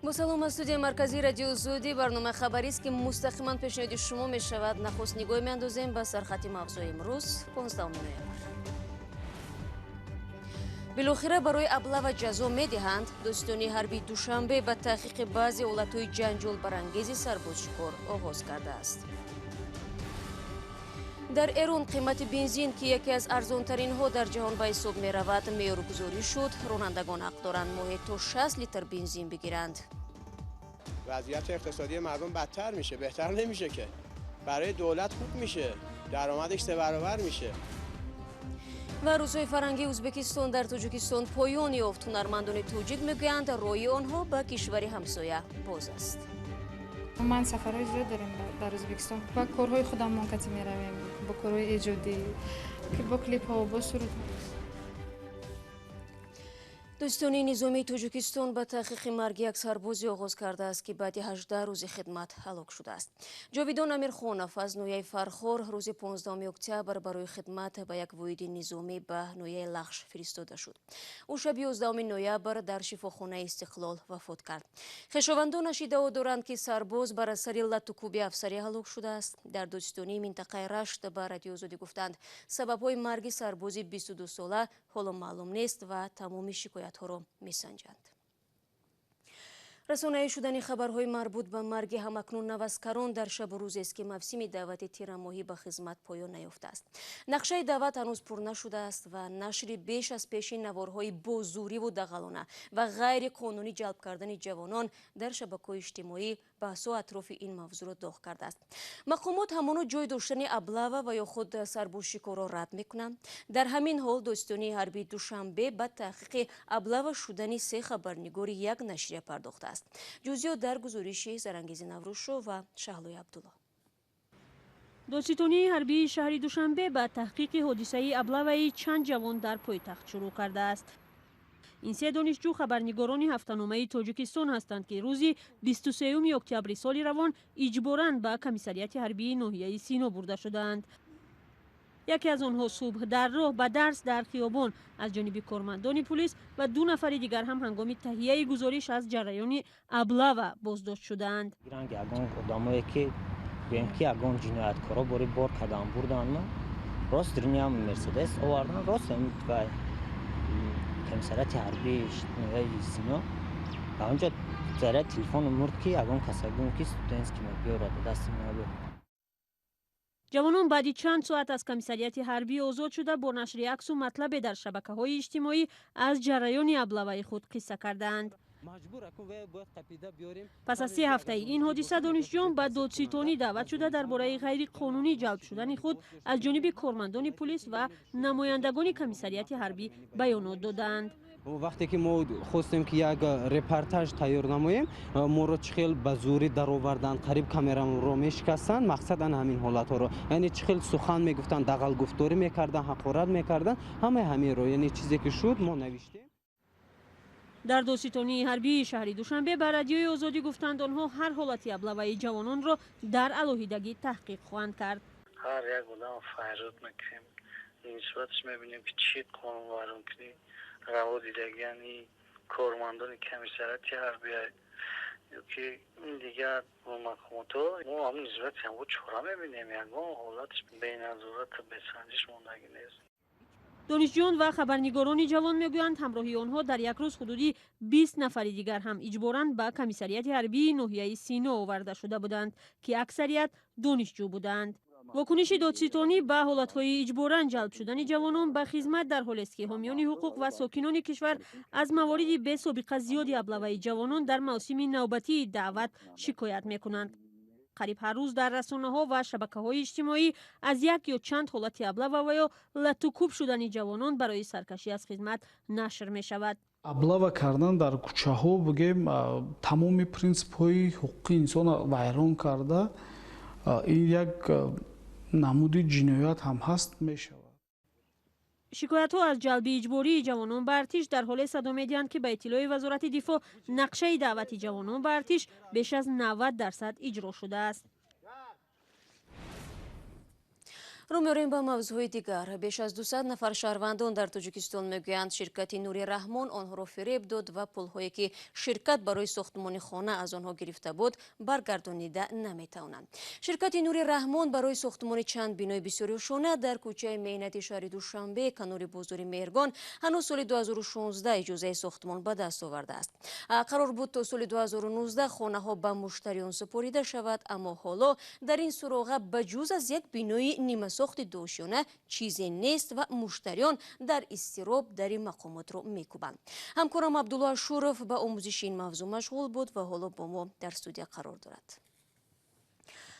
Бо салом аз студияи марказии Радиои Озодӣ, барномаи хабарист, ки мустақиман пешниҳоди шумо мешавад. Нахуст нигоҳ меандозем ба сархати мавзӯи имрӯз, 15 ноябр. Билохира барои облава ҷазо медиҳанд. Додситонии ҳарбии Душанбе ба таҳқиқи баъзе ҳолатҳои ҷанҷолбарангези сарбозшикор оғоз кардааст. Дар Эрон қимати бензин, ки яке аз арзонтаринҳо дар ҷаҳон ба ҳисоб меравад, меъёргузорӣ шуд. Ронандагон ҳақ доранд моҳе то 60 литр бензин бигиранд. Вазъияти иқтисодии мардум бадтар мише, беҳтар намише, ки барои давлат хуб мише, даромадаш 3 баробар мише. Ва рӯзҳои фарҳангии Ӯзбекистон дар Тоҷикистон поён ёфт. Ҳунармандони тоҷик мегӯянд, роҳи онҳо ба кишвари ҳамсоя боз аст. Ман сафарҳои зиёд дорем дар Ӯзбекистон. Ба корҳои худамон кати меравем, бо корҳои эҷодӣ, бо клипҳо, бо сурудҳо. Додситонии низомии Тоҷикистон ба таҳқиқи марги як сарбозе оғоз кардааст, ки баъди 18 рӯзи хидмат ҳалок шудааст. Ҷовидон Амирхонов аз ноҳияи Фархор рӯзи 15 октябр барои хидмат ба як воҳиди низомӣ ба ноҳияи Лахш фиристода шуд. Ӯ шаби 11 ноябр дар шифохонаи Истиқлол вафот кард. Хешовандонаш иддао доранд, ки сарбоз бар асари латтукӯби афсарӣ ҳалок шудааст. Дар додситонии минтақаи Рашт ба Радиои Озодӣ гуфтанд, сабабҳои марги сарбози 22 сола ҳоло маълум нест ва тамоми шикоятҳоро месанҷанд. Расонаӣ шудани хабарҳои марбут ба марги ҳамакнун наваскарон дар шабу рӯзест, ки мавсими даъвати тирамоҳӣ ба хизмат поён наёфтааст. Нақшаи даъват ҳанӯз пур нашудааст ва нашри беш аз пеши наворҳои бозӯриву дағалона ва ғайриқонунӣ ҷалб кардани ҷавонон дар шабакаҳои иҷтимоӣ баҳсҳо атрофи ин мавзӯъро доғ кардааст. Мақомот ҳамоно ҷой доштани облава ва ё худ сарбозшикорро рад мекунанд. Дар ҳамин ҳол додситонии ҳарбии Душанбе ба таҳқиқи облава шудани 3 хабарнигори як нашрия пардохтааст. Ҷузъиёт дар гузориши Зарангези Наврӯзшо ва Шаҳлои Абдулло. Додситонии ҳарбии шаҳри Душанбе ба таҳқиқи ҳодисаи облаваи чанд ҷавон дар пойтахт шурӯъ кардааст. Ин 3 донишҷӯ хабарнигорони ҳафтаномаи Тоҷикистон ҳастанд, ки рӯзи 23 октябри соли равон иҷборан ба комиссариати ҳарбии ноҳияи Сино бурда шудаанд. Яке аз онҳо субҳ дар роҳ ба дарс дар хиёбон аз ҷониби кормандони пулис ва 2 нафари дигар ҳам ҳангоми таҳияи гузориш аз ҷараёни облава боздошт шудаанд. Ягон одамое ки гӯем ки ягон ҷинояткоро бори бор кардам бурдан, рост дирниам Мерседес овардан, рост ба комиссариати ҳарбии ноҳияи Сино. Ба онҷо заряд телефон мурд, ки ягон каса гӯм ки студентский мо биёрад дасти мо. Ҷавонон баъди чанд соат аз комиссариати ҳарбӣ озод шуда, бо нашри аксу матлабе дар шабакаҳои иҷтимоӣ аз ҷараёни облаваи худ қисса кардаанд. Пас аз 3 ҳафтаи ин ҳодиса донишҷӯён ба додситонӣ даъват шуда, дар бораи ғайриқонунӣ ҷалб шудани худ аз ҷониби кормандони пулис ва намояндагони комиссариати ҳарбӣ баёнот додаанд. Вақте ки мо хостем, ки як репортаж тайёр намоем, моро чӣ хел ба зӯрӣ дароварданд, қариб камераро мешикастанд. Мақсад ана ҳамин ҳолатҳоро, яъне чӣ хел сухан мегуфтанд, дағалгуфторӣ мекарданд, ҳақорат мекарданд, ҳамаи ҳаминро, яъне чизе ки шуд, мо навиштем. Дар додситонии ҳарбии шаҳри Душанбе ба Радиои Озодӣ гуфтанд, онҳо ҳар ҳолати облаваи ҷавононро дар алоҳидагӣ таҳқиқ хоҳанд кард. Ҳар як одам файрод мекунем, нисбаташ мебинем, ки чӣ қонунвайронкунӣ раво дидагиани кормандони комиссариати ҳарбӣ ё ки дигар мақомотҳо, мо ҳамн нисбати ҳамго чора мебинем. Ягон ҳолатш беназорату бесанҷиш мондагӣ нест. Донишҷӯён ва хабарнигорони ҷавон мегӯянд, ҳамроҳи онҳо дар як рӯз ҳудуди 20 нафари дигар ҳам иҷборан ба комиссариати ҳарбии ноҳияи Сино оварда шуда буданд, ки аксарият донишҷӯ буданд. Вокуниши додситонӣ ба ҳолатҳои иҷборан ҷалб шудани ҷавонон ба хизмат дар ҳолест, ки ҳомиёни ҳуқуқ ва сокинони кишвар аз мавориди бесобиқа зиёди облаваи ҷавонон дар мавсими навбатии даъват шикоят мекунанд. Қариб ҳар рӯз дар расонаҳо ва шабакаҳои иҷтимоӣ аз як ё чанд ҳолати облава ва ё латтукӯб шудани ҷавонон барои саркашӣ аз хизмат нашр мешавад. Облава кардан дар кӯчаҳо, бигем, тамоми принсипҳои ҳуқуқи инсонро вайрон карда, ин як намуди ҷиноят ҳам ҳаст мешавад. Шикоятҳо аз ҷалби иҷбории ҷавонон ба артиш дар ҳоле садо медиҳанд, ки ба иттилои Вазорати дифоъ нақшаи даъвати ҷавонон ба артиш беш аз 90% иҷро шудааст. Рӯ меорем ба мавзӯъҳои дигар. Беш аз 200 нафар шаҳрвандон дар Тоҷикистон мегӯянд, ширкати Нури Раҳмон онҳоро фиреб дод ва пулҳое, ки ширкат барои сохтмони хона аз онҳо гирифта буд, баргардонида наметавонанд. Ширкати Нури Раҳмон барои сохтмони чанд бинои бисёриошона дар кӯчаи Меҳнати шаҳри Душанбе, канори бозори Меҳргон, ҳанӯз соли 2016 иҷозаи сохтмон ба даст овардааст. Қарор буд, то соли 2019 хонаҳо ба муштариён супорида шавад, аммо ҳоло дар ин суроға ба ҷуз аз як бинои нимасохти дуошёна чизе нест ва муштариён дар изтироб дари мақомотро мекӯбанд. Ҳамкорам Абдулло Ашуров ба омӯзиши ин мавзӯъ машғул буд ва ҳоло бо мо дар студия қарор дорад.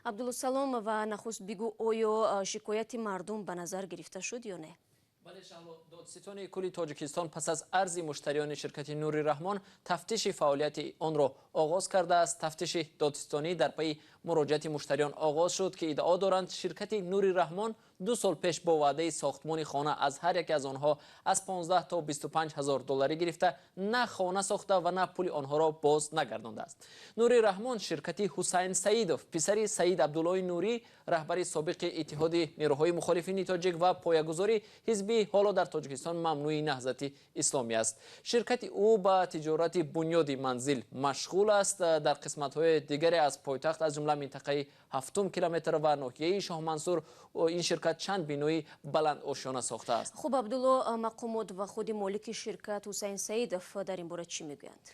Абдулло, салом, ва нахуст бигӯ, оё шикояти мардум ба назар гирифта шуд ё не? Бале, Шаҳло, Додситони кулли Тоҷикистон пас аз арзи муштариёни ширкати Нури Раҳмон тафтиши фаъолияти онро оғоз кардааст. Тафтиши додситонӣ дар пайи муроҷиати муштариён оғоз шуд, ки иддао доранд, ширкати Нури Раҳмон 2 сол пеш бо ваъдаи сохтмони хона аз ҳар яке аз онҳо аз 15 то 25 ҳазор долларӣ гирифта, на хона сохта ва на пули онҳоро боз нагардондааст. Нури Раҳмон ширкати Ҳусайн Саидов, писари Саид Абдуллои Нурӣ, раҳбари собиқи Иттиҳоди нерӯҳои мухолифини тоҷик ва поягузори ҳизби ҳоло дар Тоҷикистон мамнӯи Наҳзати Исломӣ аст. Ширкати ӯ ба тиҷорати бунёди манзил машғул аст. Дар қисматҳои дигаре аз пойтахт, аз ҷумла минтақаи ҳафтум километр ва ноҳияи Шоҳмансур, ин ширкат чанд бинои баландошёна сохтааст. Хуб, Абдулло, мақомот ва худи молики ширкат Ҳусайн Саидов дар ин бора чӣ мегӯянд?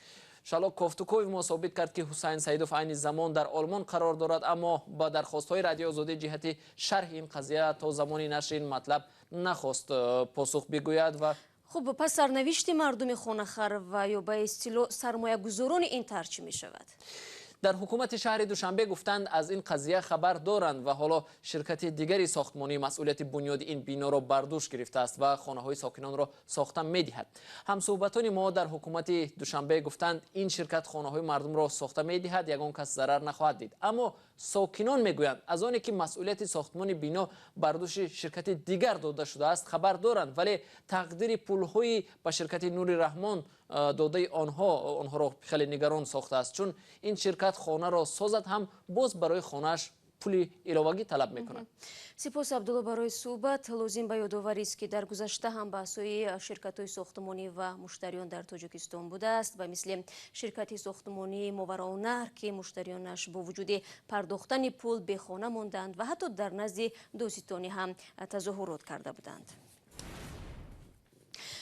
Шаҳло, кофтукови мо собит кард, ки Ҳусайн Саидов айни замон дар Олмон қарор дорад, аммо ба дархостҳои Радиои Озодӣ ҷиҳати шарҳи ин қазия то замони нашри ин матлаб нахост посух бигӯяд ва Хуб, пас сарнавишти мардуми хонахар ва ё ба истилоҳ сармоягузорони ин тарҳ чӣ мешавад? Дар ҳукумати шаҳри Душанбе гуфтанд, аз ин қазия хабар доранд ва ҳоло ширкати дигари сохтмонӣ масъулияти бунёди ин биноро бар дӯш гирифтааст ва хонаҳои сокинонро сохта медиҳад. Ҳамсӯҳбатони мо дар ҳукумати Душанбе гуфтанд, ин ширкат хонаҳои мардумро сохта медиҳад, ягон кас зарар нахоҳад дид. Аммо сокинон мегӯянд, аз оне ки масъулияти сохтмони бино бар дӯши ширкати дигар дода шудааст, хабар доранд, вале тақдири пулҳои ба ширкати Нури Раҳмон додаи онҳо онҳоро хеле нигарон сохтааст, чун ин ширкат хонаро созад ҳам, боз барои хонааш пули иловагӣ талаб мекунад. Сипос, Абдулло, барои суҳбат. Лозим ба ёдоварист, ки дар гузашта ҳам баҳсҳои ширкатҳои сохтмонӣ ва муштариён дар Тоҷикистон будааст, ба мисли ширкати сохтмонии Мовароуннаҳр, ки муштариёнаш бо вуҷуди пардохтани пул бехона монданд ва ҳатто дар назди додситонӣ ҳам тазоҳурот карда буданд.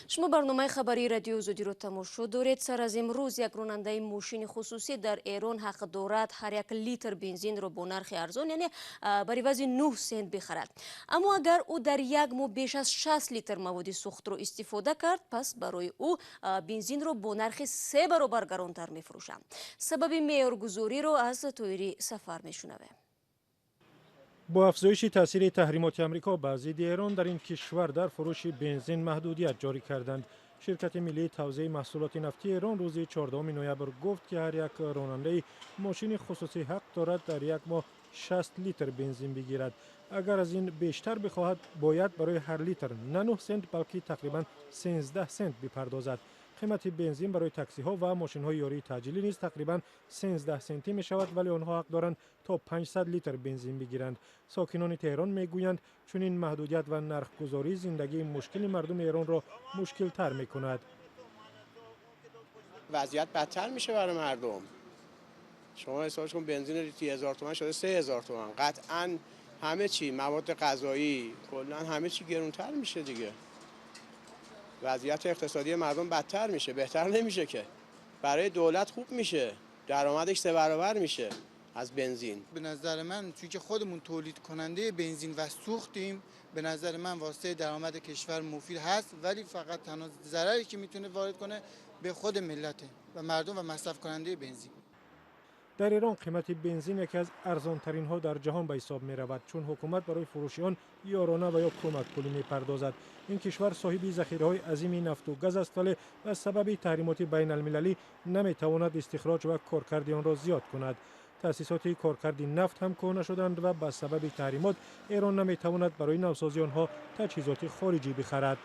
Шумо барномаи хабарии Радиои Озодиро тамошо доред. Сар аз имрӯз як ронандаи мошини хусусӣ дар Эрон ҳақ дорад ҳар як литр бензинро бо нархи арзон, яъне бар ивази 9 сент бихарад. Аммо агар ӯ дар як моҳ беш аз 60 литр маводи сӯхтро истифода кард, пас барои ӯ бензинро бо нархи се баробар гаронтар мефурӯшанд. Сабаби меъёргузориро аз Тоири Сафар мешунавем. Бо афзоиши таъсири таҳримоти Амрико ба зидди Эрон, дар ин кишвар дар фурӯши бензин маҳдудият ҷорӣ карданд. Ширкати миллии тавзеи маҳсулоти нафтии Эрон рӯзи 14 ноябр гуфт, ки ҳар як ронандаи мошини хусусӣ ҳақ дорад дар як моҳ 60 литр бензин бигирад. Агар аз ин бештар бихоҳад, бояд барои ҳар литр на 9 сент, балки тақрибан 13 сент бипардозад. Қимати бензин барои таксиҳо ва мошинҳои ёрии таъҷилӣ низ тақрибан 13 сентӣ мешавад, вале онҳо ҳақ доранд то 500 литр бензин бигиранд. Сокинони Теҳрон мегӯянд, чунин маҳдудият ва нархгузорӣ зиндагии мушкили мардуми Эронро мушкилтар мекунад. وضعیت بدتر میشه برای مردم. شما حسابش کن، بنزین لیتری 1000 تومان شده 3000 تومان. قطعا همه چی، مواد غذایی، کلا همه چی گرونتر میشه دیگه. وضعیت اقتصادی مردم بدتر میشه، بهتر نمیشه که. برای دولت خوب میشه، درآمدش سه برابر میشه از بنزین. به نظر من چون که خودمون تولید کننده بنزین و سوختیم، به نظر من واسه درآمد کشور مفید هست، ولی فقط تنها ضرری که میتونه وارد کنه به خود ملته و مردم و مصرف کننده بنزین. Дар Эрон қимати бензин яке аз арзонтаринҳо дар ҷаҳон ба ҳисоб меравад, чун ҳукумат барои фурӯши он ёрона ва ё кӯмакпулӣ мепардозад. Ин кишвар соҳиби захираҳои азими нафту газ аст, вале ба сабаби таҳримоти байналмилалӣ наметавонад истихроҷ ва коркарди онро зиёд кунад. Таъсисоти коркарди нафт ҳам кӯҳна шуданд ва ба сабаби таҳримот Эрон наметавонад барои навсозии онҳо таҷҳизоти хориҷӣ бихарад.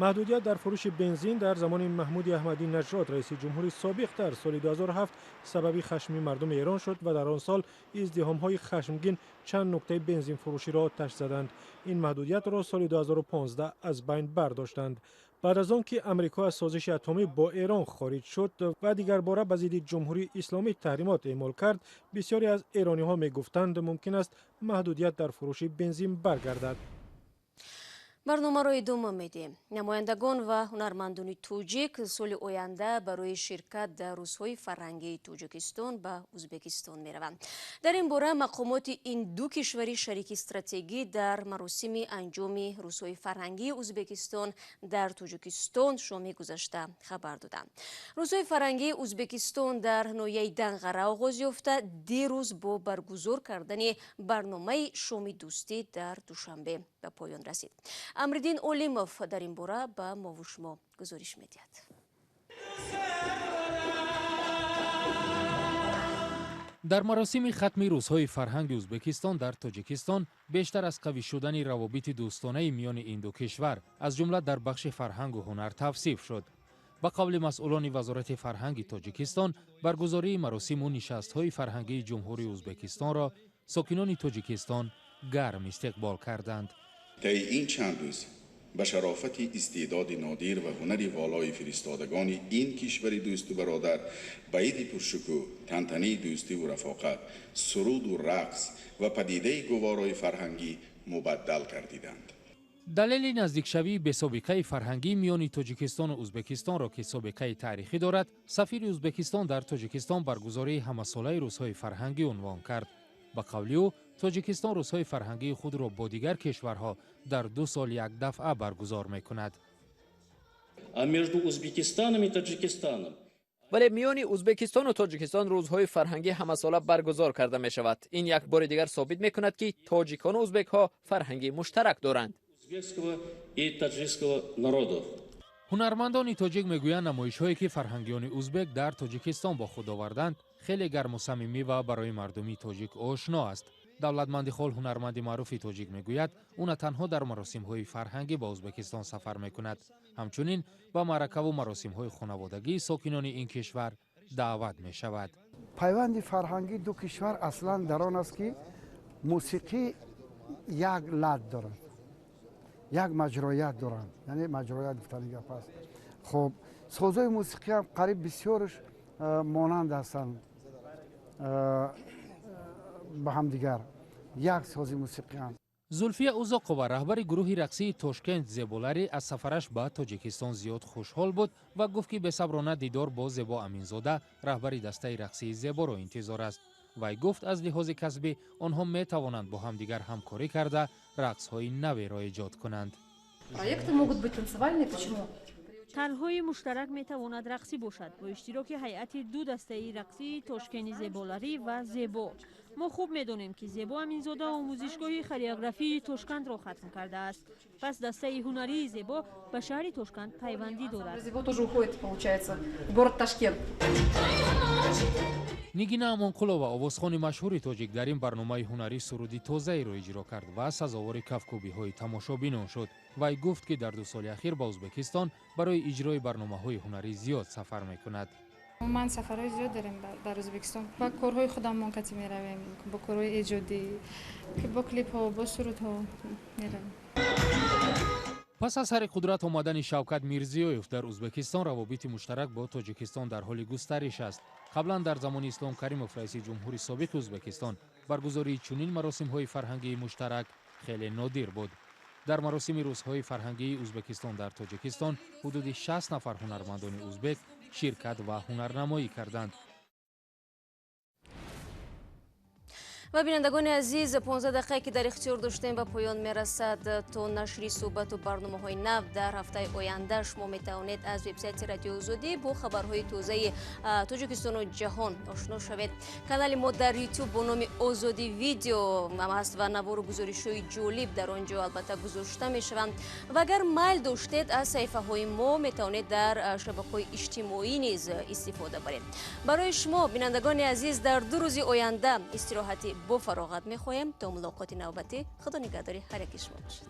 Маҳдудият дар фурӯши бензин дар замони Маҳмуди Аҳмадӣ-Нажод, раиси ҷумҳури собиқ, дар соли 2007 сабаби хашми мардуми Эрон шуд ва дар он сол издиҳомҳои хашмгин чанд нуқтаи бензинфурӯширо оташ заданд. Ин маҳдудиятро соли 2015 аз байн бардоштанд. Баъд аз он ки Амрико аз созиши атомӣ бо Эрон хориҷ шуд ва дигарбора ба зидди Ҷумҳурии Исломӣ таҳримот эъмол кард, бисёре аз эрониҳо мегуфтанд, мумкин аст маҳдудият дар фурӯши бензин баргардад. Барномаро идома медиҳем. Намояндагон ва ҳунармандони тоҷик соли оянда барои ширкат дар рӯзҳои фарҳангии Тоҷикистон ба Ӯзбекистон мераванд. Дар ин бора мақомоти ин ду кишвари шарики стратегӣ дар маросими анҷоми рӯзҳои фарҳангии Ӯзбекистон дар Тоҷикистон шоми гузашта хабар доданд. Рӯзҳои фарҳангии Ӯзбекистон дар ноҳияи Данғара оғоз ёфта, дирӯз бо баргузор кардани барномаи шоми дӯстӣ дар Душанбе ба поён расид. Амриддин Олимов дар ин бора ба мову шумо гузориш медиҳад. Дар маросими хатми рӯзҳои фарҳанги Ӯзбекистон дар Тоҷикистон бештар аз қавӣ шудани равобити дӯстонаи миёни ин ду кишвар, аз ҷумла дар бахши фарҳангу ҳунар, тавсиф шуд. Ба қавли масъулони Вазорати фарҳанги Тоҷикистон, баргузории маросиму нишастҳои фарҳангии Ҷумҳурии Ӯзбекистонро сокинони Тоҷикистон гарм истиқбол карданд. Таи ин чанд рӯз ба шарофати истеъдоди нодир ва ҳунари волои фиристодагони ин кишвари дӯсту бародар ба иди пуршукӯҳ, тантанаи дӯстиву рафоқат, суруду рақс ва падидаи гуворои фарҳангӣ мубаддал гардиданд. Далели наздикшавии бесобиқаи фарҳангӣ миёни Тоҷикистону Ӯзбекистонро, ки собиқаи таърихӣ дорад, сафири Ӯзбекистон дар Тоҷикистон баргузории ҳамасолаи рӯзҳои фарҳангӣ унвон кард. Ба қавли ӯ, Тоҷикистон рӯзҳои фарҳангии худро бо дигар кишварҳо дар 2 сол як дафъа баргузор мекунад. Вале миёни Ӯзбекистону Тоҷикистон рӯзҳои фарҳангӣ ҳамасола баргузор карда мешавад. Ин як бори дигар собит мекунад, ки тоҷикону ӯзбекҳо фарҳанги муштарак доранд. Ҳунармандони тоҷик мегӯянд, намоишҳое ки фарҳангиёни ӯзбек дар Тоҷикистон бо худ оварданд, хеле гарму самимӣ ва барои мардуми тоҷик ошно аст. Давлатманди Хол, ҳунарманди маъруфи тоҷик, мегӯяд, ӯ на танҳо дар маросимҳои фарҳангӣ ба Ӯзбекистон сафар мекунад, ҳамчунин ба маъракаву маросимҳои хонаводагии сокинони ин кишвар даъват мешавад. Пайванди фарҳангии ду кишвар аслан дар он аст, ки мусиқӣ як лад дорад, як маҷроят доранд, яъне маҷроят гуфтани гап аст. Хуб, созҳои мусиқӣ ҳам қариб бисёрш монанд ҳастанд ба ҳамдигар, як сози мусиқианд. Зулфия Узоқова, раҳбари гурӯҳи рақсии Тошкент Зеболари, аз сафараш ба Тоҷикистон зиёд хушҳол буд ва гуфт, ки бесаброна дидор бо Зебо Аминзода, раҳбари дастаи рақсии Зеборо интизор аст. Вай гуфт, аз лиҳози касбӣ онҳо метавонанд бо ҳамдигар ҳамкорӣ карда рақсҳои наверо эҷод кунанд. Проекты могут быть танцевальные. Почему? Тарҳҳои муштарак метавонад рақсӣ бошад бо иштироки ҳайати ду дастаи рақсии Тошкени Зеболарӣ ва Зебо. Мо хуб медонем, ки Зебо Аминзода омӯзишгоҳи хореографии Тошкандро хатм кардааст. Пас дастаи ҳунарии Зебо ба шаҳри Тошканд пайвандӣ дорад. Зебо тоже уходит, получается, в город Ташкент. Нигина Амонқулова, овозхони машҳури тоҷик, дар ин барномаи ҳунарӣ суруди тозаеро иҷро кард ва сазовори кафкӯбиҳои тамошобинон шуд. Вай гуфт, ки дар 2 соли ахир ба Ӯзбекистон барои иҷрои барномаҳои ҳунарӣ зиёд сафар мекунад. Ман сафарҳои зиёд дорем дар Ӯзбекистон. Ба корҳои худамон кати меравем, бо корҳои эҷодӣ, бо клипҳо, бо сурудҳо меравем. Пас аз сари қудрат омадани Шавкат Мирзиёев дар Ӯзбекистон равобити муштарак бо Тоҷикистон дар ҳоли густариш аст. Қаблан дар замони Ислом Каримов, раиси ҷумҳури собиқи Ӯзбекистон, баргузории чунин маросимҳои фарҳангии муштарак хеле нодир буд. Дар маросими рӯзҳои фарҳангии Ӯзбекистон дар Тоҷикистон ҳудуди 60 нафар ҳунармандони ӯзбек ширкат ва ҳунарнамоӣ карданд. Ва бинандагони азиз, 15 дақиқае ки дар ихтиёр доштем ба поён мерасад. То нашри суҳбату барномаҳои нав дар ҳафтаи оянда шумо метавонед аз вебсайти Радиои Озодӣ бо хабарҳои тозаи Тоҷикистону ҷаҳон ошно шавед. Канали мо дар YouTube бо номи Озодӣ видео ҳаст ва навору гузоришҳои ҷолиб дар он ҷо албатта гузошта мешаванд. Ва агар майл доштед, аз саҳифаҳои мо метавонед дар шабакаҳои иҷтимоӣ низ истифода баред. Барои шумо бинандагони азиз дар 2 рӯзи оянда истироҳати бо фароғат мехоҳем. То мулоқоти навбатӣ, худо нигаҳдори ҳар яки шумо бошад.